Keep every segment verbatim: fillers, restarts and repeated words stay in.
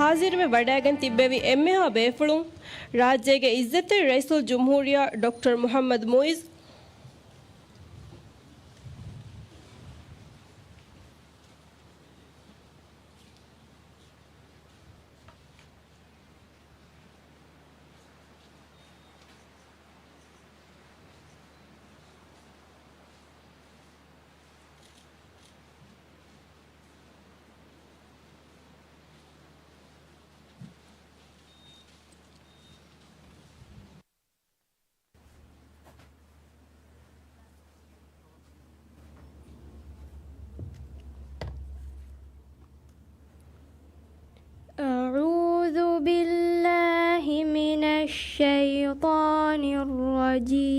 ހާޒިރުވެ ވަޑައިގެން ތިއްބެވި އެންމެހާ ބޭފުޅުން، ރާއްޖޭގެ އިއްޒަތްތެރި ރައީސުލްޖުމްހޫރިއްޔާ ޑޮކްޓަރ މުޙައްމަދު މުޢިއްޒު، أعوذ بالله من الشيطان الرجيم.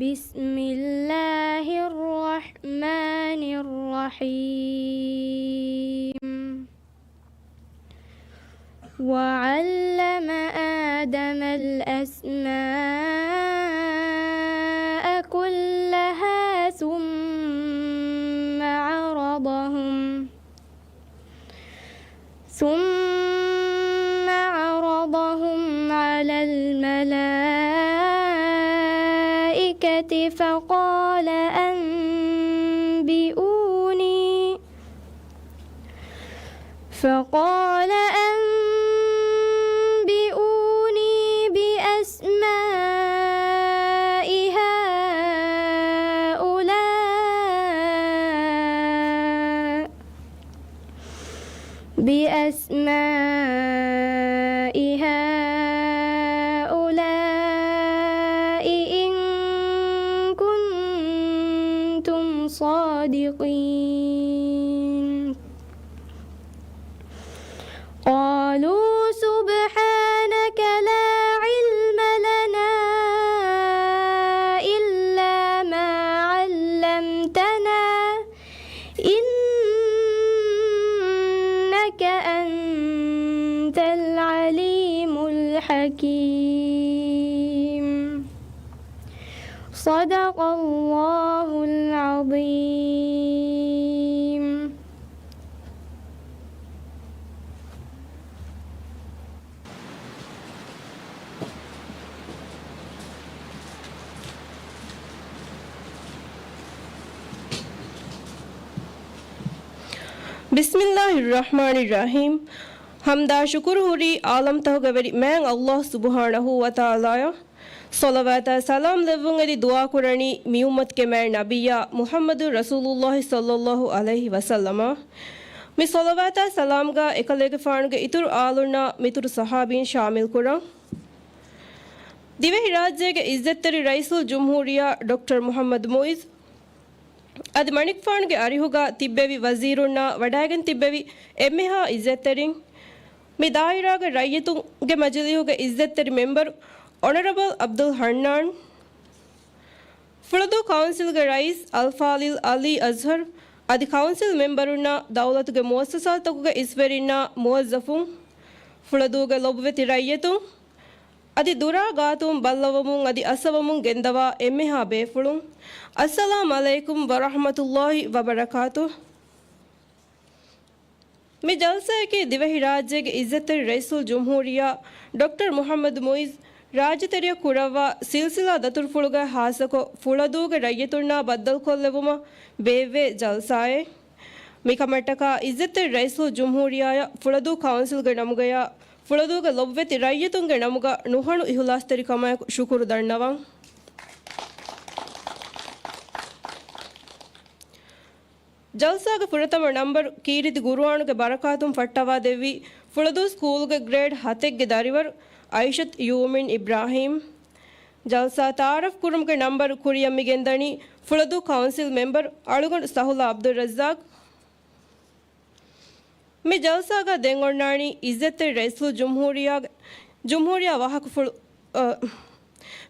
بسم الله الرحمن الرحيم. وعلم آدم الأسماء كلها ثم عرضهم ثم عرضهم على الملائكة فقال أنبئوني فقال أنبئوني بأسماء هؤلاء بأسماء هؤلاء إن كنتم صادقين. قالوا سبحانك لا علم لنا إلا ما علمتنا إنك أنت العليم الحكيم. صدق الله العظيم. بسم الله الرحمن الرحيم. ޙަމްދާ ޝުކުރު ހުރީ ޢާލަމްތަކުގެ ވެރި މާތް ﷲ ސުބްޙާނަހޫ ވަތަޢާލާއަށް. ޞަލަވާތާ ސަލާމް ލެއްވުން އެދި ދުޢާ ކުރަނީ މި އުއްމަތުގެ މާތް ނަބިއްޔާ މުޙައްމަދު ރަސޫލުﷲ ޞައްލަﷲ ޢަލައިހި ވަސައްލަމަށް. މި ޞަލަވާތާ ސަލާމްގަ އެކަލޭގެފާނުގެ އިތުރު އާލުންނާ މިތުރު ޞަޙާބީން ޝާމިލް ކުރަން. ދިވެހިރާއްޖޭގެ އިއްޒަތްތެރި ރައީސުލްޖުމްހޫރިއްޔާ ޑޮކްޓަރ މުޙައްމަދު މުޢިއްޒު، އަދި މަނިކުފާނުގެ އަރިހުގަ ތިއްބެވި ވަޒީރުންނާ ވަޑައިގެން ތިއްބެވި އެންމެހާ އިއްޒަތްތެރިން، މި ދާއިރާގެ ރައްޔިތުންގެ މަޖިލީހުގެ އިއްޒަތްތެރި މެމްބަރު އޮނަރަބަލް ޢަބްދުލް ޙަންނާން، ފުޅަދޫ ކައުންސިލްގެ ރައީސް އަލްފާޟިލް ޢަލީ އަޒްހަރު، އަދި ކައުންސިލް މެމްބަރުންނާ ދައުލަތުގެ މުއައްސަސާތަކުގެ އިސްވެރިންނާ މުވައްޒަފުން، ފުޅަދޫގެ ލޮބުވެތި ރައްޔިތުން، އަދި ދުރާ ގާތުން ބައްލަވަމުން އަދި އައްސަވަމުން ގެންދަވާ އެންމެހާ ބޭފުޅުން، އައްސަލާމް ޢަލައިކުމް ވަރަޙްމަތުﷲ ވަބަރަކާތުހު. މި ޖަލްސާއަކީ ދިވެހިރާއްޖޭގެ އިއްޒަތްތެރި ރައީސުލްޖުމްހޫރިއްޔާ ޑޮކްޓަރ މުޙައްމަދު މުޢިއްޒު ރާއްޖެތެރެއަށް ކުރައްވާ ސިލްސިލާ ދަތުރުފުޅުގައި ޚާއްޞަކޮށް ފުޅަދޫގެ ރައްޔިތުންނާ ބައްދަލުކޮށްލެއްވުމަށް ބޭއްވޭ ޖަލްސާއެއް. މިކަމަށްޓަކާ އިއްޒަތްތެރި ރައީސުލްޖުމްހޫރިއްޔާއަށް ފުޅަދޫ ކައުންސިލްގެ ނަމުގަޔާ ފުޅަދޫގެ ލޮބުވެތި ރައްޔިތުންގެ ނަމުގަ ނުހަނު އިޚްލާޞްތެރިކަމާއެކު ޝުކުރު ދަންނަވަން. ޖަލްސާގެ ފުރަތަމަ ނަންބަރު ކީރިތި ޤުރުއާނުގެ ބަރަކާތުން ފައްޓަވާދެއްވީ ފުޅަދޫ ސްކޫލްގެ ގްރޭޑް ހަތެއްގެ ދަރިވަރު އައިޝަތު ޔޫމިން އިބްރާހީމް. ޖަލްސާ ތަޢާރަފް ކުރުމުގެ ނަންބަރު ކުރިއަށް މި ގެންދަނީ ފުޅަދޫ ކައުންސިލް މެންބަރު އަޅުގަނޑު ސަހުލާ ޢަބްދުއްރައްޒާޤް. މި ޖަލްސާގަ ދެން އޮންނާނީ އިއްޒަތްތެރި ރައީސުލްޖުމްހޫރިއްޔާގެ، ޖުމްހޫރިއްޔާ ވާހަކަފުޅު، އަ،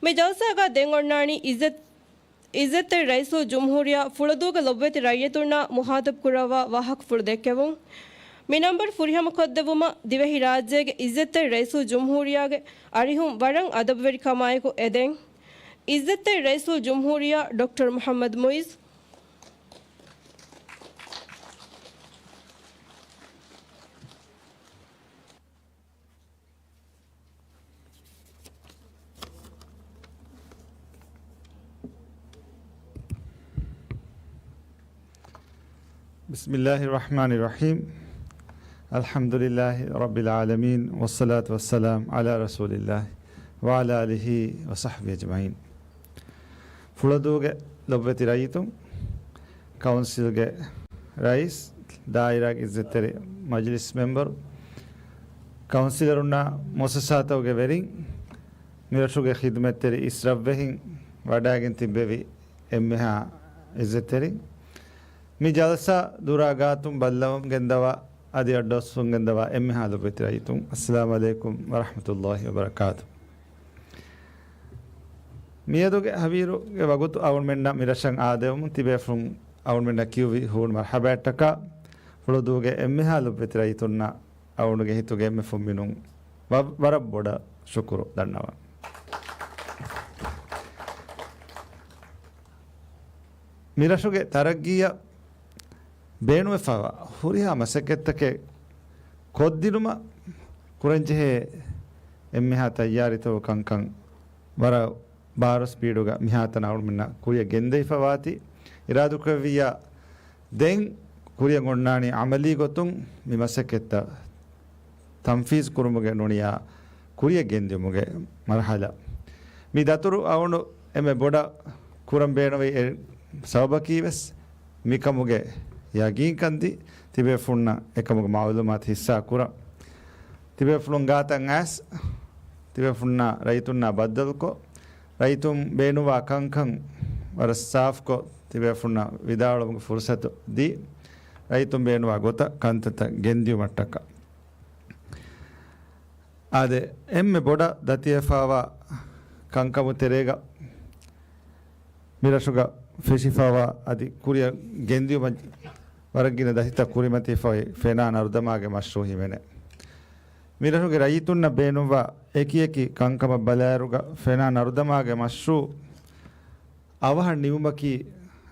މި ޖަލްސާގަ ދެން އޮންނާނީ އިއްޒަތް، އިއްޒަތްތެރި ރައީސުލްޖުމްހޫރިއްޔާ ފުޅަދޫގެ ލޮބުވެތި ރައްޔިތުންނާ މުޚާޠަބް ކުރައްވާ ވާހަކަފުޅު ދެއްކެވުން. މި ނަންބަރު ފުރިހަމަ ކޮށްދެއްވުމަށް ދިވެހިރާއްޖޭގެ އިއްޒަތްތެރި ރައީސުލްޖުމްހޫރިއްޔާގެ އަރިހުން ވަރަށް އަދަބުވެރިކަމާއެކު އެދެން. އިއްޒަތްތެރި ރައީސުލްޖުމްހޫރިއްޔާ ޑޮކްޓަރ މުޙައްމަދު މުޢިއްޒު. بسم الله الرحمن الرحيم. الحمد لله رب العالمين، والصلاة والسلام على رسول الله وعلى آله وصحبه أجمعين. ފުޅަދޫގެ ލޮބުވެތި ރައްޔިތުން، ކައުންސިލްގެ ރައީސް، ދާއިރާގެ އިއްޒަތްތެރި މަޖިލިސް މެމްބަރު، ކައުންސިލަރުންނާ މުއައްސަސާތަކުގެ ވެރިން، މިރަށުގެ ޚިދުމަތްތެރި އިސް ރަށްވެހިން، ވަޑައިގެން ތިއްބެވި އެންމެހާ އިއްޒަތްތެރިން، މި ޖަލްސާ ދުރާ ގާތުން ބައްލަވަމުން ގެންދަވާ، އަދި އައްޑުއައްސުން ގެންދަވާ އެންމެހާ ލޮބުވެތި ރައްޔިތުން، އައްސަލާމު ޢަލައިކުމް ވަރަޙްމަތުﷲި ވަބަރަކާތު. މިއަދުގެ ހަވީރުގެ ވަގުތު އަޅުމެންނަށް މިރަށަށް އާދެވުމުން ތިބޭފުޅުން އަޅުމެންނަށް ކިޔުވި ހޫނު މަރްޙަބާއްޓަކާ، ފުޅަދޫގެ އެންމެހާ ލޮބުވެތި ރައްޔިތުންނަށް އަޅުގަނޑުގެ ހިތުގެ އެންމެ ފުންމިނުން ވަ-، ވަރަށް ބޮޑަށް ޝުކުރު ދަންނަވަން. މިރަށުގެ ތަރައްގީއަށް ބޭނުންވެފައިވާ ހުރިހާ މަސައްކަތްތަކެއް ކޮށްދިނުމަށް ކުރަންޖެހޭ އެންމެހާ ތައްޔާރީތައް ކަންކަން ވަރަށް ބާރު ސްޕީޑުގަ މިހާތަނަށް އަޅުމެންނަށް ކުރިއަށް ގެންދެވިފައިވާތީ، އިރާދަކުރެއްވިއްޔާ ދެން ކުރިއަށް އޮންނާނީ ޢަމަލީ ގޮތުން މި މަސައްކަތްތައް ތަންފީޒު ކުރުމުގެ ނޫނިޔާ ކުރިއަށް ގެންދިއުމުގެ މަރުޙަލާ. މި ދަތުރު އަޅުގަނޑު އެންމެ ބޮޑަށް ކުރަން ބޭނުންވި އެއް ސަބަބަކީ ވެސް މިކަމުގެ ޔަގީންކަން ދީ، ތިބޭފުޅުންނަށް އެކަމުގެ މަޢުލޫމާތު ހިއްސާ ކުރަން. ތިބޭފުޅުން ގާތަށް އައިސް، ތިބޭފުޅުންނާ ރައްޔިތުންނާ ބައްދަލުކޮށް، ރައްޔިތުން ބޭނުންވާ ކަންކަން ވަރަށް ސާފުކޮށް، ތިބޭފުޅުންނަށް ވިދާޅުވުމުގެ ފުރުޞަތު ދީ، ރައްޔިތުން ބޭނުންވާ ގޮތަށް ކަންތައްތައް ގެންދިއުމަށްޓަކާ. އާދެ، އެންމެ ބޮޑަށް ދަތިވެފައިވާ ކަންކަމު ތެރޭގަ މިރަށުގަ ފެށިފައިވާ އަދި ކުރިއަށް ގެންދިއުމަށް ވަރަށް ގިނަ ދަތިތައް ކުރިމަތިވެފައި ފެނާ ނަރުދަމާގެ މަޝްރޫޢު ހިމެނޭ. މިރަށުގެ ރައްޔިތުންނަށް ބޭނުންވާ އެކިއެކި ކަންކަމަށް ބަލާއިރުގަ ފެނާ ނަރުދަމާގެ މަޝްރޫޢު އަވަހަށް ނިމުމަކީ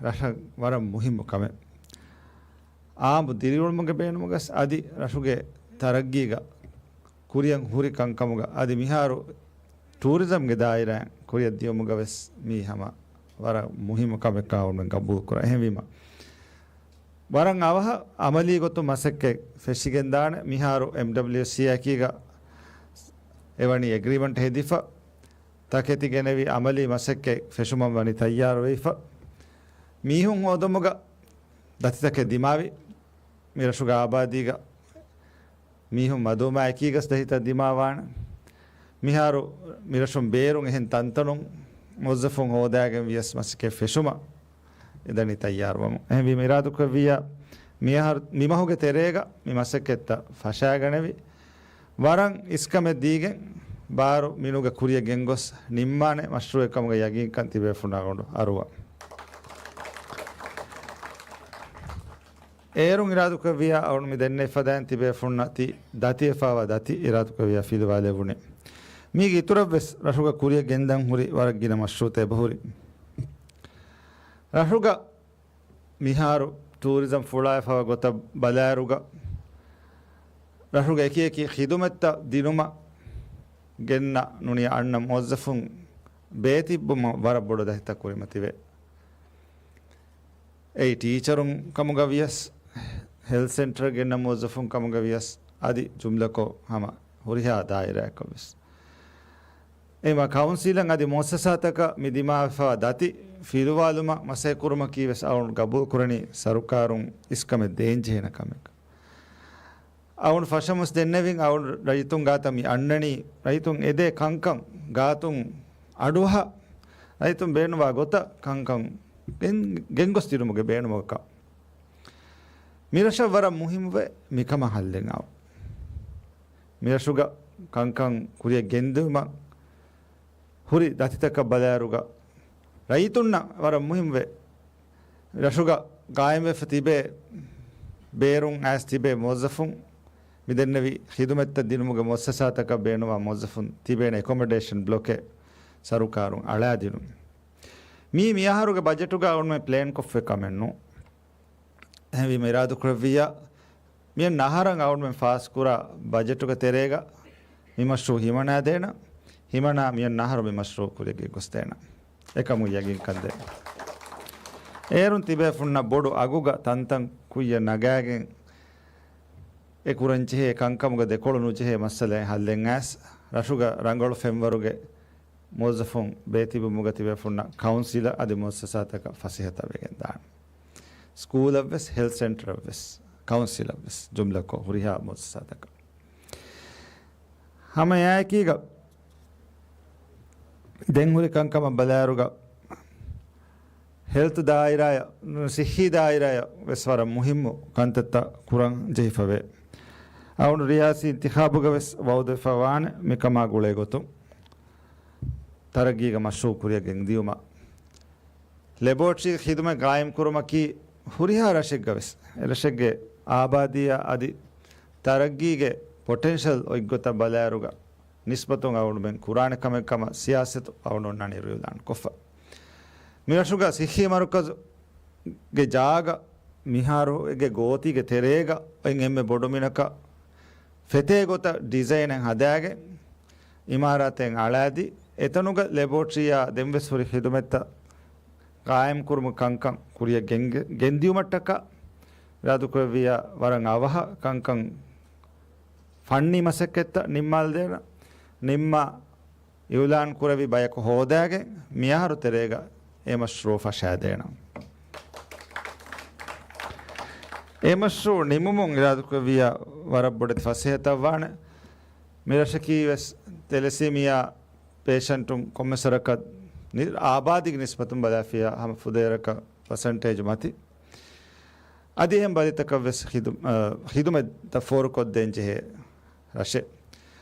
ރަށަށް ވަރަށް މުހިއްމު ކަމެއް. އާއްމު ދިރިއުޅުމުގެ ބޭނުމުގަސް އަދި ރަށުގެ ތަރައްގީގަ ކުރިއަށް ހުރި ކަންކަމުގަ އަދި މިހާރު ޓޫރިޒަމްގެ ދާއިރާއިން ކުރިއަށް ދިޔުމުގަ ވެސް މީ ހަމަ ވަރަށް މުހިއްމު ކަމެއް ކަމަށް ގަބޫލު ކުރަން. އެހެންވީމަ، ވަރަށް އަވަހަށް އަމަލީ ގޮތުން މަސައްކަތް ފެށިގެންދާނެ. މިހާރު އެމްޑަބްލިއުސީއާއެކީގަ އެވަނީ އެގްރީމަންޓް ހެދިފަ، ތަކެތި ގެނެވި އަމަލީ މަސައްކަތް ފެށުމަށް ވަނީ ތައްޔާރުވެފަ. މީހުން ހޯދުމުގަ ދަތިތަކެއް ދިމާވި، މިރަށުގެ އާބާދީގަ މީހުން މަދުވުމާ އެކީގަސް ދަތިތައް ދިމާވާނެ. މިހާރު މިރަށުން ބޭރުން އެހެން ތަންތަނުން މުވައްޒަފުން ހޯދާގެން ވިޔަސް މަސައްކަތް ފެށުމަށް އެދަނީ ތައްޔާރުވަމުން. އެހެންވީމަ އިރާދަކުރެއްވިއްޔާ މިއަހަރު، މިމަހުގެ ތެރޭގަ މި މަސައްކަތްތައް ފަށާގަނެވި، ވަރަށް އިސްކަމެއް ދީގެން ބާރު މިނުގެ ކުރިއަށް ގެންގޮސް ނިންމާނެ މަޝްރޫޢެއް ކަމުގެ ޔަގީންކަން ތިބޭފުޅުންނާ ގޮނޑު އަރުވަ. އޭރުން އިރާދަކުރެއްވިއްޔާ އަޅުން މި ދެންނެވި ފަދައިން ތިބޭފުޅުންނަށް ތި ދަތިވެފައިވާ ދަތި އިރާދަކުރެއްވިއްޔާ ފިލުވާލެވުނޭ. މީގެ އިތުރަށްވެސް ރަށުގަ ކުރިއަށް ގެންދަން ހުރި ވަރަށް ގިނަ މަޝްރޫޢުތައް އެބަހުރި. ރަށުގަ މިހާރު ޓޫރިޒަމް ފުޅާވެފައިވާ ގޮތަށް ބަލާއިރުގަ، ރަށުގެ އެކިއެކި ޚިދުމަތްތައް ދިނުމަށް ގެންނަ ނޫނީ އަންނަ މުވައްޒަފުން ބޭތިއްބުމަށް ވަރަށް ބޮޑު ދަތިތައް ކުރިމަތިވޭ. އެއީ ޓީޗަރުން ކަމުގަ ވިޔަސް، ހެލްތް ސެންޓަރ ގެންނަ މުވައްޒަފުން ކަމުގަ ވިޔަސް، އަދި ޖުމްލަކޮށް ހަމަ ހުރިހާ ދާއިރާއަކަށް ވެސް. އެމަ ކައުންސިލަށް އަދި މުއައްސަސާތަކަށް މި ދިމާވެފައިވާ ދަތި ފިލުވާލުމަށް މަސައްކަތް ކުރުމަކީ ވެސް އަޅުން ގަބޫލު ކުރަނީ ސަރުކާރުން އިސްކަމެއް ދޭންޖެހޭނެ ކަމެއް. އަޅުން ފަށަމުސް ދެންނެވިން އަޅުން ރައްޔިތުން ގާތަށް މި އަންނަނީ، ރައްޔިތުން އެދޭ ކަންކަން ގާތުން އަޑުއަހާ، ރައްޔިތުން ބޭނުންވާ ގޮތަށް ކަންކަން ގެން، ގެންގޮސް ދިނުމުގެ ބޭނުމަކަށް. މިރަށަށް ވަރަށް މުހިއްމުވޭ މިކަމަށް ހައްލެއް އައު. މިރަށުގަ ކަންކަން ކުރިއަށް ގެންދިއުމަށް ހުރި ދަތިތަކަށް ބަލާއިރުގަ ރައްޔިތުންނަށް ވަރަށް މުހިއްމުވޭ. ރަށުގަ ގާއިމްވެފަ ތިބޭ ބޭރުން އައިސް ތިބޭ މުވައްޒަފުން މިދެންނެވި ޚިދުމަތްތައް ދިނުމުގެ މުއައްސަސާތަކަށް ބޭނުންވާ މުވައްޒަފުން ތިބޭނެ އެކޮމޮޑޭޝަން ބްލޮކެއް ސަރުކާރުން އަޅާދިނުން. މީ މިއަހަރުގެ ބަޖެޓުގަ އަޅުމެން ޕްލޭންކޮށްފަ ކަމެއް ނޫން. އެހެންވީމަ އިރާދަކުރެއްވިއްޔާ، މިއަންނަ އަހަރަށް އަޅުމެން ފާސްކުރާ ބަޖެޓުގެ ތެރޭގަ މި މަޝްރޫޢު ހިމަނާދޭނަ، ހިމަނާ މިއަންނަ އަހަރު މި މަޝްރޫޢު ކުރިއަށް ގޮސްދޭނަ. އެކަމު ޔަގީންކަންދޭ. އޭރުން ތިބޭފުންނަށް ބޮޑު އަގުގަ ތަންތަން ކުއްޔަށް ނަގާގެން އެ ކުރަންޖެހޭ ކަންކަމުގަ ދެކޮޅު ނުޖެހޭ މައްސަލައެއް ހައްލެއް އައިސް، ރަށުގަ ރަނގަޅު ފެންވަރުގެ މުވައްޒަފުން ބޭތިބުމުގަ ތިބޭފުންނަށް ކައުންސިލަށް އަދި މުއައްސަސާތަކަށް ފަސޭހަތައް ވެގެން ދާނެ. ސްކޫލަށްވެސް، ހެލްތް ސެންޓަރަށްވެސް، ކައުންސިލަށްވެސް ޖުމްލަކޮށް ހުރިހާ މުއައްސަސާތަކަށް. ހަމަ އެއާއެކީގަ ދެން ހުރި ކަންކަމަށް ބަލާއިރުގަ ހެލްތު ދާއިރާއަށް، ސިއްހީ ދާއިރާއަށް ވެސް ވަރަށް މުހިއްމު ކަންތައްތައް ކުރަން ޖެހިފަވޭ. އަޅުގަނޑު ރިޔާސީ އިންތިޚާބުގަ ވެސް ވައުދުވެފަ ވާނެ މިކަމާ ގުޅޭ ގޮތުން. ތަރައްގީގެ މަޝްރޫޢު ކުރިއަށް ގެންދިޔުމަށް ލެބޯޓްރީ ޚިދުމަތް ގާއިމްކުރުމަކީ ހުރިހާ ރަށެއްގަ ވެސް އެރަށެއްގެ އާބާދީއާ އަދި ތަރައްގީގެ ޕޮޓެންޝަލް އޮތްގޮތަށް ބަލާއިރުގަ ނިސްބަތުން އަޅުގަނޑުމެން ކުރާނެ ކަމެއް ކަމަށް ސިޔާސަތު އަޅުގަނޑު އޮންނާނީ އިއުލާން ކޮށްފަ. މިރަށުގަ ސިއްހީ މަރުކަޒުގެ ޖާގަ މިހާރު އޭގެ ގޯތީގެ ތެރޭގަ އޮތް އެންމެ ބޮޑު މިނަކަށް ފެތޭ ގޮތަށް ޑިޒައިނެއް ހަދާގެން، އިމާރާތެއް އަޅާދީ، އެތަނުގަ ލެބޯޓްރީއާ ދެންވެސް ހުރި ޚިދުމަތްތައް ގާއިމްކުރުމުގެ ކަންކަން ކުރިއަށް ގެންގެ-، ގެންދިޔުމަށްޓަކާ އިރާދަކުރެއްވިއްޔާ ވަރަށް އަވަހަށް ކަންކަން ފަންނީ މަސައްކަތްތައް ނިންމާލަދޭނަން. ނިންމާ އިއުލާން ކުރެއްވި ބަޔަކު ހޯދާގެން މިއަހަރު ތެރޭގަ އެ މަޝްރޫޢު ފަށާދޭނަން. އެ މަޝްރޫޢު ނިމުމުން އިރާދަކުރެއްވިއްޔާ ވަރަށް ބޮޑެތި ފަސޭހަތައް ވާނެ. މިރަށަކީ ވެސް ތެލެސީމިއާ ޕޭޝަންޓުން ކޮންމެ ސަރަކަށް ނި-، އާބާދީގެ ނިސްބަތުން ބަލާފިއްޔާ ހަމަ ފުދޭވަރަކަށް ޕަސެންޓޭޖު މަތި. އަދި އެހެން ބަލިތަކަށް ވެސް ޚިދު-، އަ، ޚިދުމަތްތައް ފޯރުކޮށްދޭން ޖެހޭ ރަށެއް.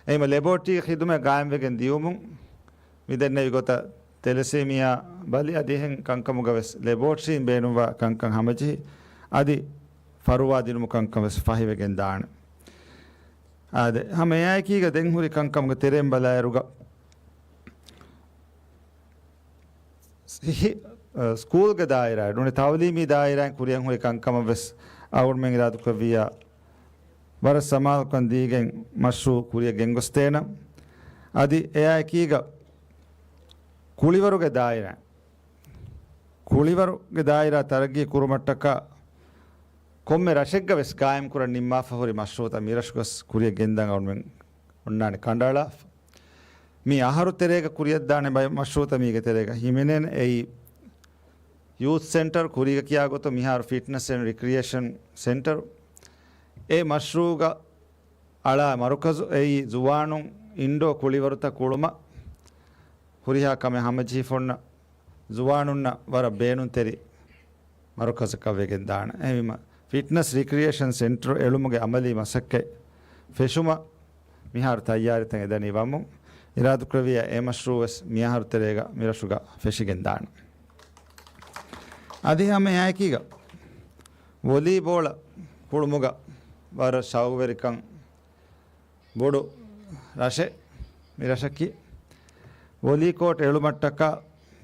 އެހެންވީމަ ލެބޯޓްރީ ޚިދުމަތް ގާއިމްވެގެން ދިޔުމުން މި ދެންނެވި ގޮތަށް ތެލެސީމިއާ ބަލި އަދި އެހެން ކަންކަމުގަ ވެސް ލެބޯޓްރީން ބޭނުންވާ ކަންކަން ހަމަޖެހި އަދި ފަރުވާ ދިނުމު ކަންކަން ވެސް ފަހިވެގެން ދާނެ. އާދެ، ހަމަ އެއާއެކީގަ ދެން ހުރި ކަންކަމުގެ ތެރެއިން ބަލާއިރުގަ ސިހި-، އަ، ސްކޫލްގެ ދާއިރާއެއް ނޫނީ ތައުލީމީ ދާއިރާއިން ކުރިއަށް ހުރި ކަންކަމަށް ވެސް އަޅުގަނޑުމެން އިރާދަކުރެއްވިއްޔާ ވަރަށް ސަމާލުކަން ދީގެން މަޝްރޫޢު ކުރިއަށް ގެންގޮސްދޭނަން. އަދި އެއާއެކީގަ ކުޅިވަރުގެ ދާއިރާ، ކުޅިވަރުގެ ދާއިރާ ތަރައްގީ ކުރުމަށްޓަކާ ކޮންމެ ރަށެއްގަ ވެސް ގާއިމްކުރަން ނިންމާފަ ހުރި މަޝްރޫޢުތައް މިރަށުގަސް ކުރިއަށް ގެންދަން އަޅުމެން އޮންނާނެ ކަނޑައަޅާފަ. މި އަހަރު ތެރޭގަ ކުރިއަށްދާނެ ބައެއް މަޝްރޫޢުތައް މީގެ ތެރޭގަ ހިމެނޭނެ. އެއީ ޔޫތް ސެންޓަރ ކުރީގަ ކިޔާ ގޮތުން މިހާރު ފިޓްނަސް އެންޑް ރިކްރިއޭޝަން ސެންޓަރ. އެ މަޝްރޫޢުގަ އަޅާ މަރުކަޒު އެއީ ޒުވާނުން އިންޑޯ ކުޅިވަރުތައް ކުޅުމަށް ހުރިހާ ކަމެއް ހަމަޖެހިފަ އޮންނަ ޒުވާނުންނަށް ވަރަށް ބޭނުންތެރި މަރުކަޒަކަށް ވެގެން ދާނެ. އެހެންވީމަ، ފިޓްނަސް ރިކްރިއޭޝަން ސެންޓަރު އެޅުމުގެ އަމަލީ މަސައްކަތް ފެށުމަށް މިހާރު ތައްޔާރީތައް އެދަނީ ވަމުން، އިރާދަކުރެއްވިއްޔާ އެ މަޝްރޫޢު ވެސް މިއަހަރު ތެރޭގަ މިރަށުގަ ފެށިގެން ދާނެ. އަދި ހަމަ އެއާއެކީގަ ވޮލީބޯޅަ ކުޅުމުގަ ވަރަށް ޝައުގުވެރިކަން ބޮޑު ރަށެއް މި ރަށަކީ. ވޮލީ ކޯޓް އެޅުމަށްޓަކާ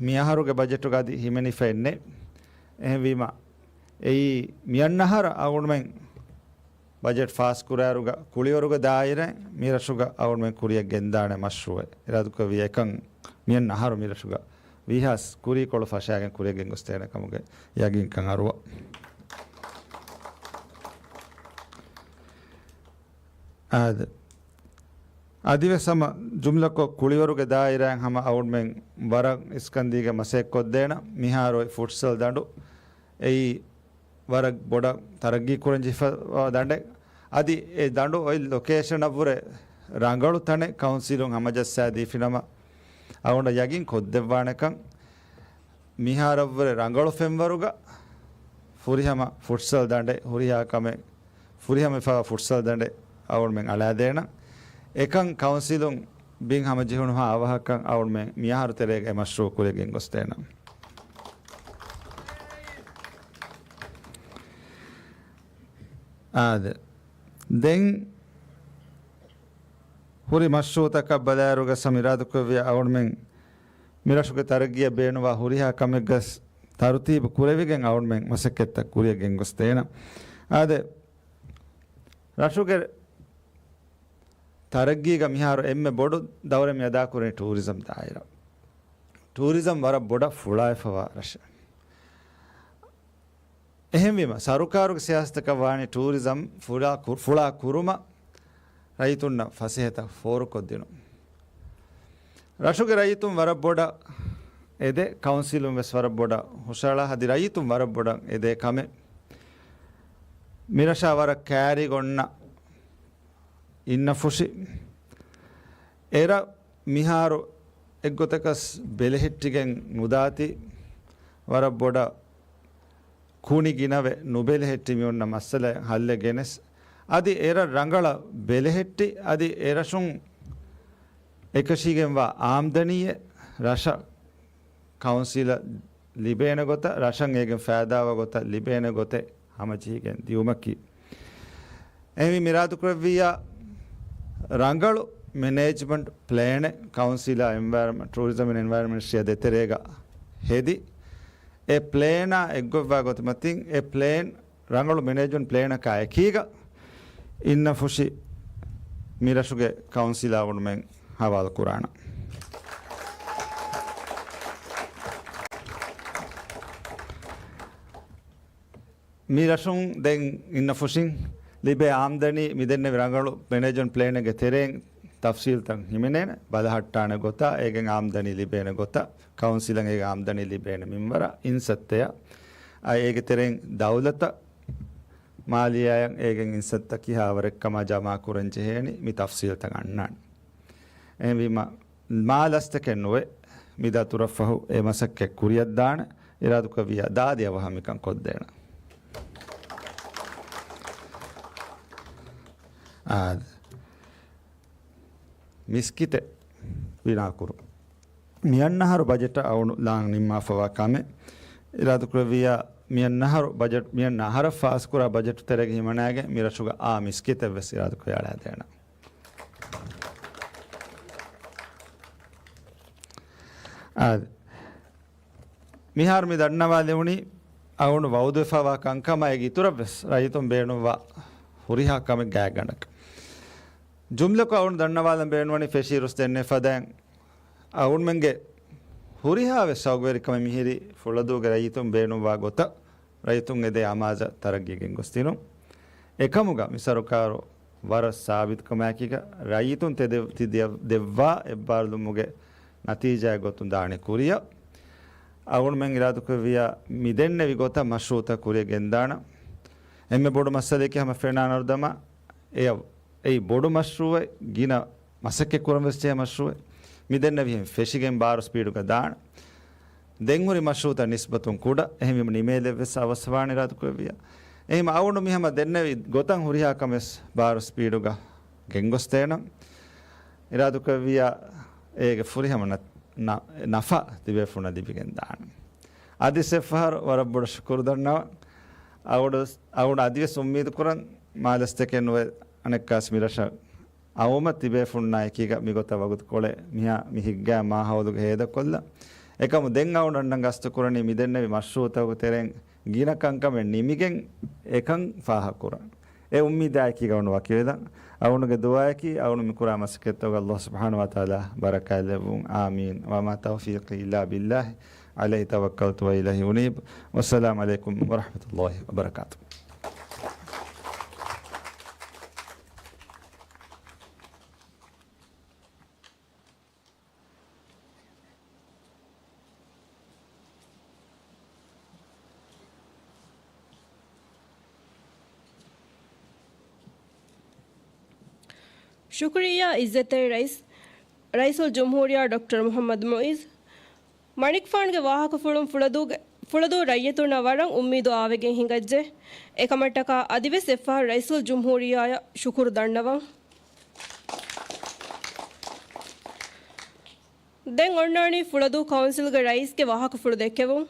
މި އަހަރުގެ ބަޖެޓުގަ އަދި ހިމެނިފައެއް ނެތް. އެހެންވީމަ، އެއީ މިއަންނަ އަހަރަށް އަޅުގަނޑުމެން ބަޖެޓް ފާސްކުރާއިރުގަ ކުޅިވަރުގެ ދާއިރާއިން މި ރަށުގަ އަޅުގަނޑުމެން ކުރިއަށް ގެންދާނެ މަޝްރޫޢެއް. އިރާދަކުރެއްވިއްޔާ އެކަން މިއަންނަ އަހަރު މި ރަށުގަ ވީހާވެސް ކުރީކޮޅު ފަށާގެން ކުރިއަށް ގެންގޮސްދޭނެ ކަމުގެ ޔަގީންކަން އަރުވާ. އާދެ. އަދިވެސް ހަމަ ޖުމްލަކޮށް ކުޅިވަރުގެ ދާއިރާއިން ހަމަ އަޅުގަނޑުމެން ވަރަށް އިސްކަންދީގެން މަސައްކަތް ކޮށްދޭނަން. މިހާރު އޮތް ފުޓްސަލް ދަނޑު އެއީ ވަރަށް ބޮޑަށް ތަރައްގީ ކުރަން ޖެހިފަ ދަނޑެއް. އަދި އެ ދަނޑު އޮތް ލޮކޭޝަނަށްވުރެ ރަނގަޅު ތަނެއް ކައުންސިލުން ހަމަޖައްސާ ދީފިނަމަ، އަޅުގަނޑަށް ޔަގީން ކޮށްދެއްވާނެކަން. މިހާރަށްވުރެ ރަނގަޅު ފެންވަރުގަ ފުރިހަމަ ފުޓްސަލް ދަނޑެއް، ހުރިހާ ކަމެއް، ފުރިހަމަ ހިފާ ފުޓްސަލް ދަނޑެއް އަޅުގަނޑުމެން އަޅާދޭނަން. އެކަން ކައުންސިލުން ބިން ހަމަޖެހުނުހާ އަވަހަކަށް އަޅުގަނޑުމެން މިއަހަރު ތެރޭގަ އެ މަޝްރޫޢު ކުރިއަށް ގެންގޮސްދޭނަން. އާދެ. ދެން ހުރި މަޝްރޫޢުތަކަށް ބަލާއިރުގަ ސަމި އިރާދަކުރެއްވިއްޔާ އަޅުގަނޑުމެން މިރަށުގެ ތަރައްގީއަށް ބޭނުންވާ ހުރިހާ ކަމެއްގަސް ތަރުތީބު ކުރެވިގެން އަޅުގަނޑުމެން މަސައްކަތްތައް ކުރިއަށް ގެންގޮސްދޭނަން. އާދެ، ރަށުގެ ތަރައްގީގަ މިހާރު އެންމެ ބޮޑު ދައުރެއް މި އަދާކުރަނީ ޓޫރިޒަމް ދާއިރާ. ޓޫރިޒަމް ވަރަށް ބޮޑަށް ފުޅާވެފަވާ ރަށެއް. އެހެންވީމަ، ސަރުކާރުގެ ސިޔާސަތަކަށް ވާނީ ޓޫރިޒަމް ފުޅާ ކު-، ފުޅާ ކުރުމަށް ރައްޔިތުންނަށް ފަސޭހަތައް ފޯރުކޮށްދިނުން. ރަށުގެ ރައްޔިތުން ވަރަށް ބޮޑަށް އެދޭ، ކައުންސިލުން ވެސް ވަރަށް ބޮޑަށް ހުށަހަޅާ، އަދި ރައްޔިތުން ވަރަށް ބޮޑަށް އެދޭ ކަމެއް. މިރަށާ ވަރަށް ކައިރިގަ އޮންނަ އިންނަފުށި. އެރަށް މިހާރު އެއްގޮތަކަސް ބެލެހެއްޓިގެން ނުދާތީ، ވަރަށް ބޮޑަށް ކުނި ގިނަވެ ނުބެލެހެއްޓި މި އޮންނަ މައްސަލައެއް ހައްލެއް ގެނެސް، އަދި އެރަށް ރަނގަޅަށް ބެލެހެއްޓި، އަދި އެރަށުން އެކަށީގެންވާ އާމްދަނީއެއް ރަށަށް ކައުންސިލަށް ލިބޭނެ ގޮތަށް، ރަށަށް އޭގެން ފައިދާވާ ގޮތަށް ލިބޭނެ ގޮތެއް ހަމަޖެހިގެން ދިއުމަކީ. އެހެންވީމަ އިރާދަކުރެއްވިއްޔާ، ރަނގަޅު މެނޭޖްމަންޓް ޕްލޭނެއް ކައުންސިލާ އެންވަޔަރމަންޓް، ޓޫރިޒަމް އެންވަޔަރމަންޓް ޝިޔާ ދޭތެރޭގަ ހެދި، އެ ޕްލޭނާ އެއްގޮތްވާ ގޮތުމަތިން، އެ ޕްލޭން ރަނގަޅު މެނޭޖްމަންޓް ޕްލޭނަކާ އެކީގަ އިންނަފުށި މިރަށުގެ ކައުންސިލާ އުޅުމެއް ހަވާލު ކުރާނަން. މި ރަށުން ދެން އިންނަފުށިން ލިބޭ އާމްދަނީ މިދެންނެވި ރަނގަޅު މެނޭޖްމަންޓް ޕްލޭނެއްގެ ތެރެއިން ތަފްސީލްތައް ހިމެނޭނެ، ބަލަހައްޓާނެ ގޮތާ، އޭގެން އާމްދަނީ ލިބޭނެ ގޮތަށް، ކައުންސިލަށް އޭގެ އާމްދަނީ ލިބޭނެ މިންވަރަށް، އިންސައްތަޔަށް، އަ، އޭގެ ތެރެއިން ދައުލަތަށް، މާލިޔާއަށް އޭގެން އިންސައްތަ ކިހާވަރެއްކަމާ ޖަމާކުރަން ޖެހޭނީ މި ތަފްސީލްތައް އަންނާނެ. އެހެންވީމަ، މާ ލަސްތަކެއް ނުވެ، މި ދަތުރަށްފަހު އެ މަސައްކަތް ކުރިއަށްދާނެ، އިރާދަކުރެއްވިއްޔާ ދާދި އަވަހަށް މިކަން ކޮށްދޭނަން. އާ، މިސްކިތެއް ބިނާކުރުން. މިއަންނަހަރު ބަޖެޓަށް އަޅުގަނޑު ލާން ނިންމާފަވާ ކަމެއް. އިރާދަކުރެއްވިއްޔާ، މިއަންނަހަރު ބަޖެޓް، މިއަންނަ އަހަރަށް ފާސްކުރާ ބަޖެޓު ތެރޭގަ ހިމަނައިގެން މި ރަށުގަ އާ މިސްކިތެއް ވެސް އިރާދަކުރި އަޅާދޭނަން. އާދެ. މިހާރު މި ދަންނަވާލެވުނީ އަޅުގަނޑު ވައުދުވެފަވާ ކަންކަމާ އޭގެ އިތުރަށް ވެސް ރައްޔިތުން ބޭނުންވާ ހުރިހާ ކަމެއް ގާތްގަނޑަކަށް. ޖުމްލަކޮށް އަޅުގަނޑު ދަންނަވާލަން ބޭނުންވަނީ ފެށިއިރުސް ދެންނެވި ފަދައިން އަޅުގަނޑުމެންގެ ހުރިހާ ވެސް ޝައުގުވެރިކަމެއް މިހިރީ ފުޅަދޫގެ ރައްޔިތުން ބޭނުންވާ ގޮތަށް ރައްޔިތުން އެދޭ އަމާޒަށް ތަރައްގީ ގެންގޮސްދިނުން. އެކަމުގަ މި ސަރުކާރު ވަރަށް ސާބިތުކަމާއެކީގަ ރައްޔިތުން ތެދެ-، ތި ދެ-، ދެއްވާ އެއްބާރުލުމުގެ ނަތީޖާއެއް ގޮތުން ދާނެ ކުރިއަށް. އަޅުގަނޑުމެން އިރާދަކުރެއްވިއްޔާ މިދެންނެވި ގޮތަށް މަޝްރޫއުތައް ކުރިއަށް ގެންދާނަން. އެންމެ ބޮޑު މައްސަލައަކީ ހަމަ ފެނާނަރު ދަމާ އެއަށް އެއީ ބޮޑު މަޝްރޫއެއް، ގިނަ މަސައްކަތް ކުރަން ވެސް ޖެހޭ މަޝްރޫއެއް. މިދެންނެވިހެން ފެށިގެން ބާރު ސްޕީޑުގަ ދާނެ. ދެން ހުރި މަޝްރޫއުތައް ނިސްބަތުން ކުޑަ، އެހެންވީމަ ނިމޭލެއްވެސް އަވަސްވާނެ އިރާދަކުރެއްވިއްޔާ. އެހެންވީމަ އަޅުގަނޑު މި ހަމަ ދެންނެވި ގޮތަށް ހުރިހާ ކަމެއް ވެސް ބާރު ސްޕީޑުގަ ގެންގޮސްދޭނަން. އިރާދަކުރެއްވިއްޔާ އޭގެ ފުރިހަމަ ނަ-، ނަ-، ނަފާ ތިބޭފުޅުންނަށް ލިބިގެން ދާނަން. އަދިވެސް އެއްފަހަރު ވަރަށް ބޮޑަށް ޝުކުރު ދަންނަވަން. އަޅުގަނޑު، އަޅުގަނޑު އަދިވެސް އުއްމީދު ކުރަން މާ ލަސްތަކެއް ނުވެ އަނެއްކާސް މިރަށަށް އައުމަށް ތިބޭފުންނާ އެކީގަ މިގޮތަށް ވަގުތުކޮޅެއް މިހާ މި ހިތްގައި މާހައުލުގަ ހޭދަކޮށްލަން. އެކަމު ދެން އަޅުގަނޑަށް ގަސްތު ކުރަނީ މިދެންނެވި މަޝްރޫއުތަކުގެ ތެރެއިން ގިނަ ކަންކަމެއް ނިމިގެން އެކަން ފާހަގަކުރަން. އެ އުއްމީދާއެކީގަ އަޅުގަނޑު ވަކިވެލަން. އަޅުގަނޑުގެ ދުޢާއަކީ އަޅުގަނޑު މިކުރާ މަސައްކަތްތަކުގަ ﷲ ސުބްޙާނަހޫ ވަތަޢާލާ ބަރަކާތްލެއްވުން. އާމީން. وما توفيقي إلا بالله عليه توكلت وإليه أنيب. والسلام عليكم ورحمة الله وبركاته. ޝުކުރިއްޔާ އިއްޒަތްތެރި ރައީސް، ރައީސުލްޖުމްހޫރިއްޔާ ޑޮކްޓަރ މުޙައްމަދު މުޢިއްޒު. މަނިކުފާނުގެ ވާހަކަފުޅުން ފުޅަދޫގެ، ފުޅަދޫ ރައްޔިތުންނަށް ވަރަށް އުއްމީދު އާވެގެން ހިނގައްޖެ. އެކަމަށްޓަކާ އަދިވެސް އެއްފަހަރު ރައީސުލްޖުމްހޫރިއްޔާއަށް ޝުކުރު ދަންނަވަން. ދެން އޮންނާނީ ފުޅަދޫ ކައުންސިލްގެ ރައީސްގެ ވާހަކަފުޅު ދެއްކެވުން.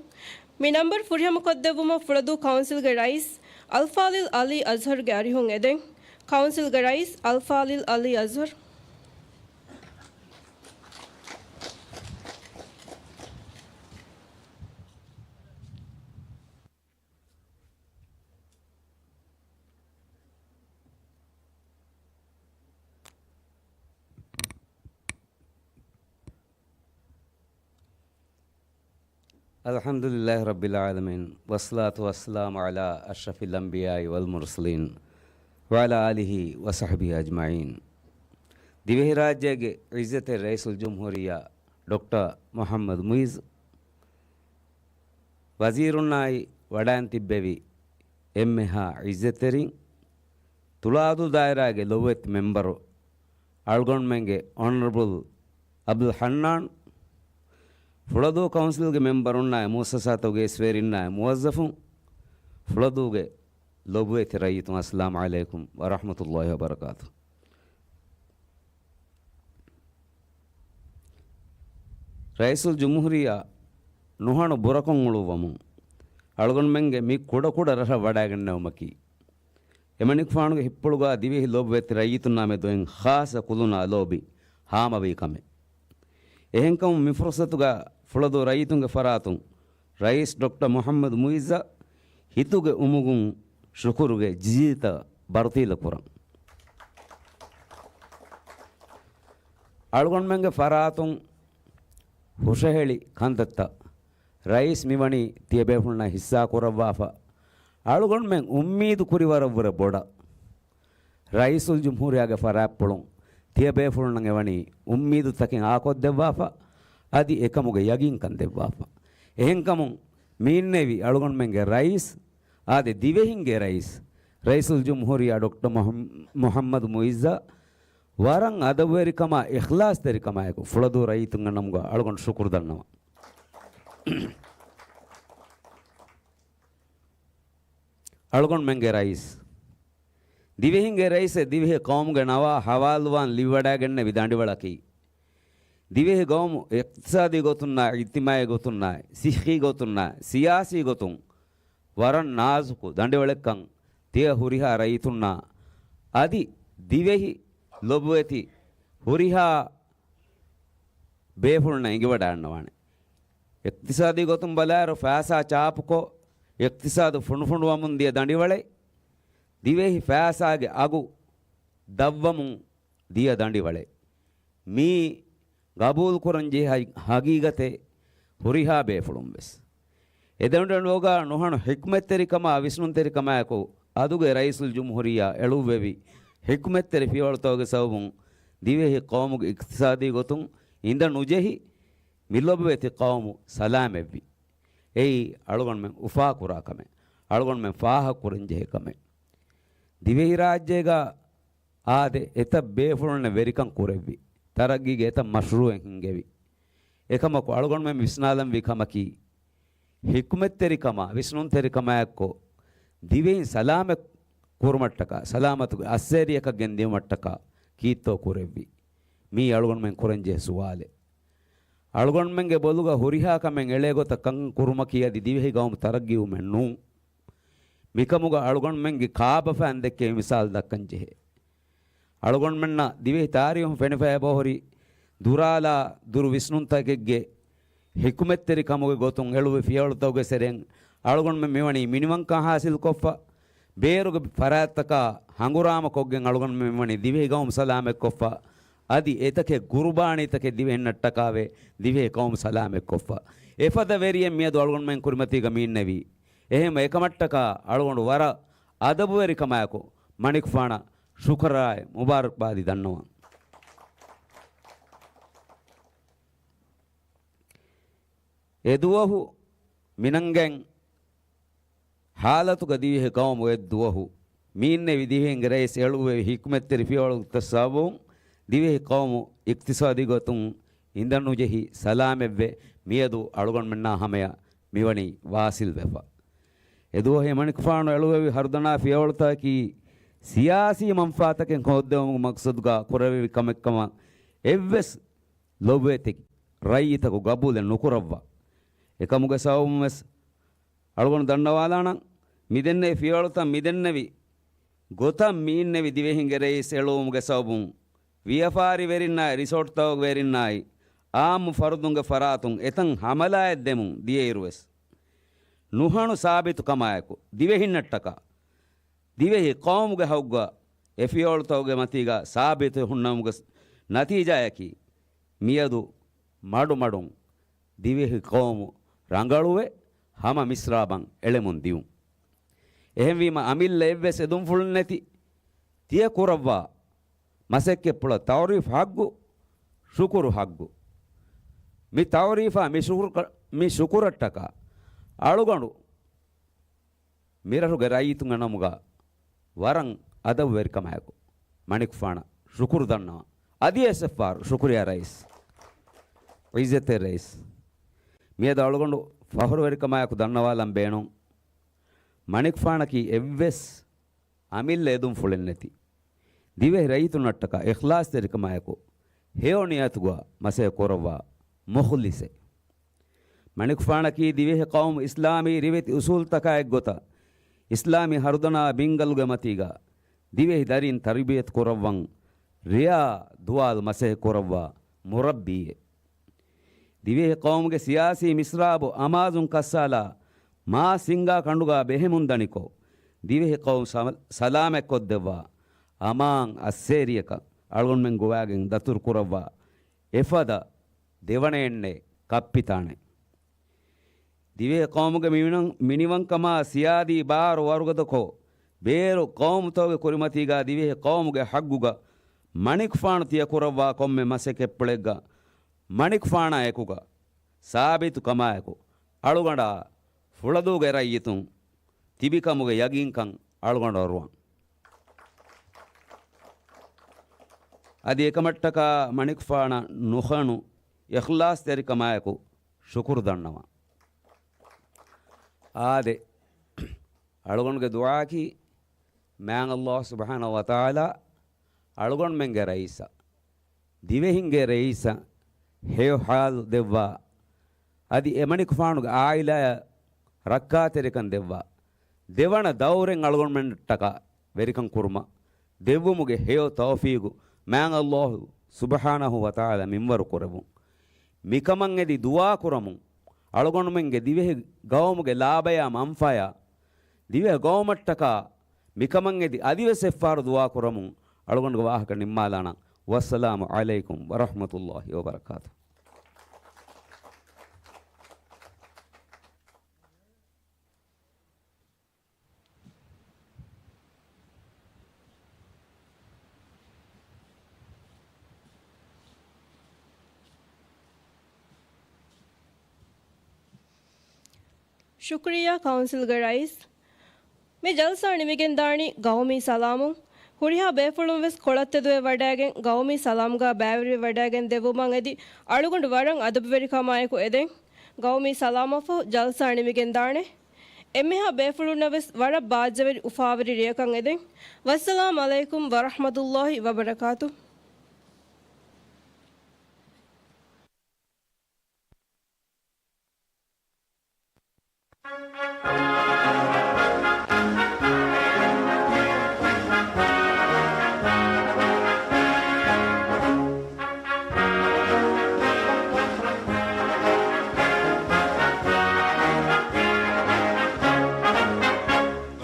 މި ނަންބަރު ފުރިހަމަކޮށްދެއްވުމަށް ފުޅަދޫ ކައުންސިލްގެ ރައީސް އަލްފާޟިލް ޢަލީ އަޒްހަރުގެ އަރިހުން އެދެން. ކައުންސިލްގެ ރައީސް އަލްފާޟިލް ޢަލީ އަޒްހަރު. الحمد لله رب العالمين، والصلاة والسلام على أشرف الأنبياء والمرسلين، وعلى آله وصحبه أجمعين. ދިވެހިރާއްޖޭގެ ޢިއްޒަތްތެރި ރައީސުލްޖުމްހޫރިއްޔާ ޑޮކްޓަރ މުޙައްމަދު މުޢިއްޒު، ވަޒީރުންނާއި ވަޑައިން ތިއްބެވި އެންމެހާ ޢިއްޒަތްތެރިން، ތުޅާދޫ ދާއިރާގެ ލޮބުވެތި މެމްބަރު، އަޅުގަނޑުމެންގެ އޮނަރަބަލް އަބްދުލް ޙަންނާން، ފުޅަދޫ ކައުންސިލްގެ މެމްބަރުންނާއި މުއައްސަސާތަކުގެ އިސްވެރިންނާއި މުވައްޒަފުން، ފުޅަދޫގެ ލޮބުވެތި ރައްޔިތުން، އައްސަލާމު ޢަލައިކުމް ވަރަޙްމަތުﷲި ވަބަރަކާތު. ރައީސުލްޖުމްހޫރިއްޔާ ނުހަނު ބުރަކޮށް އުޅުއްވަމުން، އަޅުގަނޑުމެންގެ މި ކުޑަކުޑަ ރަށަށް ވަޑައިގެންނެވުމަކީ، އެމަނިކުފާނުގެ ހިތްޕުޅުގަ ދިވެހި ލޮބުވެތި ރައްޔިތުންނާ މެދު އެއް ޚާއްޞަ ކުލުނާ ލޯބި ހާމަވީ ކަމެއް. އެހެންކަމުން މި ފުރުޞަތުގަ ފުޅަދޫ ރައްޔިތުންގެ ފަރާތުން ރައީސް ޑޮކްޓަރ މުޙައްމަދު މުޢިއްޒަށް ހިތުގެ އުމުގުން ޝުކުރުގެ ޖިލިތައް ބަރުތީލަ ކުރަން. އަޅުގަނޑުމެންގެ ފަރާތުން ހުށަހެޅި ކަންތައްތައް ރައީސް މިވަނީ ތިޔަބޭފުޅުންނާ ހިއްސާ ކުރައްވާފަ، އަޅުގަނޑުމެން އުއްމީދު ކުރިވަރަށްވުރެ ބޮޑަށް. ރައީސުލްޖުމްހޫރިއްޔާގެ ފަރާތްޕުޅުން ތިޔަބޭފުޅުންނަށް އެވަނީ އުއްމީދުތަކެއް އާކޮށްދެއްވާފަ، އަދި އެކަމުގެ ޔަގީންކަން ދެއްވާފަ. އެހެންކަމުން މި އިންނެވި އަޅުގަނޑުމެންގެ ރައީސް، އާދެ، ދިވެހިންގެ ރައީސް، ރައީސުލްޖުމްހޫރިއްޔާ ޑޮކްޓަރ މުޙައް-، މުޙައްމަދު މުޢިއްޒަށް ވަރަށް އަދަބުވެރިކަމާ އިޚްލާޞްތެރިކަމާއެކު ފުޅަދޫ ރައްޔިތުންގެ ނަމުގަ އަޅުގަނޑު ޝުކުރު ދަންނަވަން. އަޅުގަނޑުމެންގެ ރައީސް، ދިވެހިންގެ ރައީސެއް ދިވެހި ޤައުމުގެ ނަވާ ހަވާލުވާން ލިބިވަޑައިގެންނެވި ދަނޑިވަޅަކީ، ދިވެހި ޤައުމު އިޤްތިޞާދީ ގޮތުންނާއި، އިޖްތިމާޢީ ގޮތުންނާއި، ޞިއްޙީ ގޮތުންނާއި، ސިޔާސީ ގޮތުން ވަރަށް ނާޒުކު ދަނޑިވަޅެއްކަން ތިޔަ ހުރިހާ ރައްޔިތުންނާ އަދި ދިވެހި ލޮބުވެތި ހުރިހާ ބޭފުޅުންނަށް އެނގިވަޑައިގަންނަވާނެ. އިޤްތިޞާދީ ގޮތުން ބަލާއިރު، ފައިސާ ޗާޕުކޮށް، އިޤްތިޞާދު ފުނޑުފުނޑުވަމުން ދިޔަ ދަނޑިވަޅެއް، ދިވެހި ފައިސާގެ އަގު ދަށްވަމުން ދިޔަ ދަނޑިވަޅެއް. މީ ގަބޫލުކުރަން ޖެހޭ ހަ-، ހަގީގަތެއް ހުރިހާ ބޭފުޅުން ވެސް. އެދަނޑިވަޅުގަ ނުހަނު ޙިކްމަތްތެރިކަމާ ވިސްނުންތެރިކަމާއެކު، އަދުގެ ރައީސުލްޖުމްހޫރިއްޔާ އެޅުއްވެވި ޙިކްމަތްތެރި ފިޔަވަޅުތަކުގެ ސަބަބުން، ދިވެހި ޤައުމުގެ އިޤްތިޞާދީ ގޮތުން އިނދަ ނުޖެހި، މި ލޮބުވެތި ޤައުމު ސަލާމަތްވި. އެއީ އަޅުގަނޑުމެން އުފާކުރާ ކަމެއް، އަޅުގަނޑުމެން ފާހަގަކުރަން ޖެހޭ ކަމެއް. ދިވެހިރާއްޖޭގަ އާދެ، އެތައް ބޭފުޅުންނެއް ވެރިކަން ކުރެއްވި، ތަރައްގީގެ އެތައް މަޝްރޫޢެއް ހިންގެވި. އެކަމަކު، އަޅުގަނޑުމެން ވިސްނާލަންވީ ކަމަކީ، ޙިކުމަތްތެރިކަމާ، ވިސްނުންތެރިކަމާއެއްކޮށް، ދިވެހިން ސަލާމަތް ކުރުމަށްޓަކާ، ސަލާމަތުގެ އައްސޭރިއަކަށް ގެންދިއުމަށްޓަކާ ކީއްތޯ ކުރެއްވީ؟ މީ އަޅުގަނޑުމެން ކުރަންޖެހޭ ސުވާލެއް. އަޅުގަނޑުމެންގެ ބޮލުގަ ހުރިހާ ކަމެއް އެޅޭ ގޮތަށް ކަން ކުރުމަކީ އަދި ދިވެހި ގައުމު ތަރައްގީވުމެއް ނޫން. މިކަމުގަ އަޅުގަނޑުމެންގެ ކާބަފައިން ދެއްކެވި މިސާލު ދައްކަން ޖެހޭ. އަޅުގަނޑުމެންނަށް ދިވެހި ތާރީހުން ފެނިފައި އެބަހުރި ދުރާލާ ދުރު ވިސްނުންތަކެއްގެ ޙިކުމަތްތެރި ކަމުގެ ގޮތުން އެޅުއްވި ފިޔަވަޅުތަކުގެ ސެރެން އަޅުގަނޑުމެން މިވަނީ މިނިވަންކަން ޙާޞިލުކޮށްފަ، ބޭރުގެ ފަރާތްތަކާ ހަނގުރާމަކޮށްގެން އަޅުގަނޑުމެން މިވަނީ ދިވެހި ގައުމު ސަލާމަތްކޮށްފަ، އަދި އެތަކެއް ގުރުބާނީތަކެއް ދިވެހިންނަށްޓަކާވެ، ދިވެހި ޤައުމު ސަލާމަތްކޮށްފަ. އެފަދަ ވެރިއެއް މިއަދު އަޅުގަނޑުމެން ކުރިމަތީގަ މި އިންނެވީ. އެހެންވެ، އެކަމަށްޓަކާ އަޅުގަނޑު ވަރަށް އަދަބުވެރިކަމާއެކު މަނިކުފާނަށް ޝުކުރާއި މުބާރަކްބާދީ ދަންނަވަން. އެދުވަހު މިނަންގަތް ހާލަތުގަ ދިވެހި ޤައުމު އެއްދުވަހު މި އިންނެވި ދިވެހިންގެ ރައީސް އެޅުއްވެވި ޙިކުމަތްތެރި ފިޔަވަޅުތައް ސަބަބުން ދިވެހި ޤައުމު އިޤްތިޞާދީ ގޮތުން އިނދަނުޖެހި ސަލާމަތްވެ، މިއަދު އަޅުގަނޑުމެންނާ ހަމަޔަށް މިވަނީ ވާޞިލްވެފަ. އެދުވަހު މަނިކުފާނު އެޅުއްވެވި ހަރުދަނާ ފިޔަވަޅުތަކަކީ ސިޔާސީ މަންފާތަކެއް ހޯއްދެވުމުގެ މަޤްޞަދުގަ ކުރެވި ކަމެއްކަމަށް އެއްވެސް ލޮބުވެތި ރައްޔިތަކު ގަބޫލެއް ނުކުރައްވާ. އެކަމުގެ ސަބަބުން ވެސް އަޅުގަނޑު ދަންނަވާލާނަން، މިދެންނެވި ފިޔަވަޅުތައް މިދެންނެވި ގޮތަށް މި އިންނެވި ދިވެހިންގެ ރައީސް އެޅުވުމުގެ ސަބަބުން ވިޔަފާރިވެރިންނާއި ރިސޯޓްތަކުގެ ވެރިންނާއި އާއްމު ފަރުދުންގެ ފަރާތުން އެތަން ހަމަލާއެއް ދެމުން ދިޔައިރުވެސް، ނުހަނު ސާބިތު ކަމާއެކު ދިވެހިންނަށްޓަކާ ދިވެހި ޤައުމުގެ ހައްގުގަ އެ ފިޔަވަޅުތަކުގެ މަތީގަ ސާބިތު ހުންނަމުގެ ނަތީޖާއަކީ، މިއަދު މަޑުމަޑުން ދިވެހި ޤައުމު ރަނގަޅުވެ ހަމަ މިސްރާބަށް އެޅެމުން ދިޔުން. އެހެންވީމަ އަމިއްލަ އެއްވެސް އެދުންފުޅެއް ނެތި ތިޔަ ކުރައްވާ މަސައްކަތްޕުޅަށް ތައުރީފް ޙައްޤު، ޝުކުރު ޙައްޤު. މި ތައުރީފާ މި ޝުކުރު، މި ޝުކުރަށްޓަކާ އަޅުގަނޑު މިރަށުގެ ރައްޔިތުންގެ ނަމުގަ ވަރަށް އަދަބުވެރިކަމާއެކު މަނިކުފާނަށް ޝުކުރު ދަންނަވަން. އަދިވެސް އެއްފަހަރު ޝުކުރިޔާ ރައީސް، ޢިއްޒަތްތެރި ރައީސް. މިއަދު އަޅުގަނޑު ފަޚުރުވެރިކަމާއެކު ދަންނަވާލަން ބޭނުން، މަނިކުފާނަކީ އެއްވެސް އަމިއްލަ އެދުންފުޅެއް ނެތި، ދިވެހި ރައްޔިތުންނަށްޓަކާ އިޚްލާޞްތެރިކަމާއެކު ހެޔޮ ނިޔަތުގަ މަސައްކަތް ކުރައްވާ މުޚްލިޞެއް. މަނިކުފާނަކީ ދިވެހި ޤައުމު އިސްލާމީ ރިވެތި އުޞޫލުތަކާ އެއްގޮތަށް، އިސްލާމީ ހަރުދަނާ ބިންގަލުގެ މަތީގަ ދިވެހި ދަރިން ތަރުބިޔަތު ކުރައްވަން ރެޔާ ދުވާލު މަސައްކަތް ކުރައްވާ މުރައްބީއެއް. ދިވެހި ޤައުމުގެ ސިޔާސީ މިސްރާބު އަމާޒުން ކައްސާލާ މާ ސިންގާ ކަނޑުގާ ބެހެމުން ދަނިކޮށް، ދިވެހި ޤައުމު ސަ، ސަލާމަތްކޮށްދެއްވާ އަމާން އައްސޭރިއަކަށް އަޅުގަނޑުމެން ގޮވާގެން ދަތުރު ކުރައްވާ އެފަދަ ދެވަނައެއްނެ ކައްޕިތާނެ. ދިވެހި ޤައުމުގެ މިނިވަން، މިނިވަންކަމާ ސިޔާދީ ބާރު ވަރުގަދަކޮށް، ބޭރު ޤައުމުތަކުގެ ކުރިމަތީގާ ދިވެހި ޤައުމުގެ ޙައްޤުގަ މަނިކުފާނު ތިޔަ ކުރައްވާ ކޮންމެ މަސައްކަތްޕުޅެއްގަ މަނިކުފާނާ އެކުގަ ސާބިތުކަމާއެކު، އަޅުގަނޑާ ފުޅަދޫގެ ރައްޔިތުން ތިބިކަމުގެ ޔަގީންކަން އަޅުގަނޑަށް އޮރުވަން. އަދި އެކަމަށްޓަކާ މަނިކުފާނަށް ނުޚަނު އިޚްލާޞްތެރިކަމާއެކު ޝުކުރު ދަންނަވަން. އާދެ، އަޅުގަނޑުގެ ދުޢާއަކީ މާތް ﷲ ސުބްޙާނަހޫ ވަތަޢާލާ އަޅުގަނޑުމެންގެ ރައީސަށް، ދިވެހިންގެ ރައީސަށް ހެޔޮ ޙާލު ދެއްވާ، އަދި އެމަނިކުފާނުގެ ޢާއިލާއަށް ރައްކާތެރިކަން ދެއްވާ، ދެވަނަ ދައުރެއް އަޅުގަނޑުމެންނަށްޓަކާ ވެރިކަން ކުރުމަށް ދެއްވުމުގެ ހެޔޮ ތައުފީގު މާތް ﷲ ސުބްޙާނަހޫ ވަތަޢާލާ މިންވަރު ކުރެއްވުން. މިކަމަށް އެދި ދުޢާ ކުރަމުން، އަޅުގަނޑުމެންގެ ދިވެހި ޤައުމުގެ ލާބަޔާ މަންފާޔާ، ދިވެހި ޤައުމަށްޓަކާ މިކަމަށް އެދި އަދިވެސް އެއްފަހަރު ދުޢާ ކުރަމުން އަޅުގަނޑުގެ ވާހަކަ ނިންމާލާނަން. ވައްސަލާމު ޢަލައިކުމް ވަރަޙްމަތުﷲ ވަބަރަކާތުހު. ޝުކުރިއްޔާ ކައުންސިލްގެ ރައީސް. މި ޖަލްސާ ނިމިގެންދާނީ ގައުމީ ސަލާމުން. ހުރިހާ ބޭފުޅުން ވެސް ކޮޅަށް ތެދުވެ ވަޑައިގެން ގައުމީ ސަލާމްގާ ބައިވެރިވެ ވަޑައިގެން ދެއްވުމަށް އެދި އަޅުގަނޑު ވަރަށް އަދަބުވެރިކަމާއެކު އެދެން. ގައުމީ ސަލާމަށްފަހު ޖަލްސާ ނިމިގެންދާނެ. އެންމެހާ ބޭފުޅުންނަށް ވެސް ވަރަށް ބާއްޖަވެރި އުފާވެރި ރެޔަކަށް އެދެން. ވައްސަލާމް ޢަލައިކުމް ވަރަޙްމަތުﷲ ވަބަރަކާތު.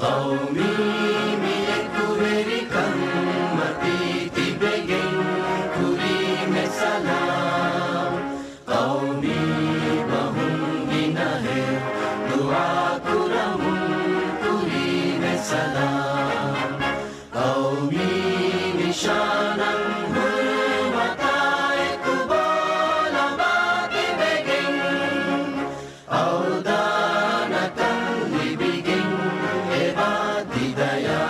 ޤައުމީ މި އެކުވެރިކަން މަތީ ތިބެގެން ކުރީމެ ސަލާމް. ޤައުމީ ބަހުން ގިނަހެއް ދުޢާ ކުރަމުން ކުރީމެ ސަލާމް. ޤައުމީ ނިޝާނަށް ހުރުމަތާއެކު ބޯ ލަނބާ ތިބެގެން، އަވްދާނަކަން ލިބިގެން އެބާ ތި ދަޔާ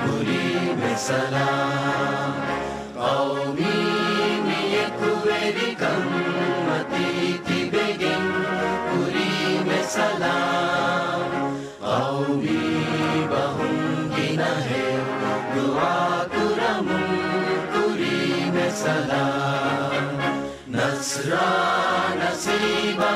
ކުރީމެ ސަލާމް. ޤައުމީ މި އެކުވެރިކަން މަތީ ތިބެގެން ކުރީމެ ސަލާމް. ޤައުމީ ބަހުން ގިނަހެއް ދުޢާ ކުރަމުން ކުރީމެ ސަލާމް. ނަޞްރާ ނަސީބާ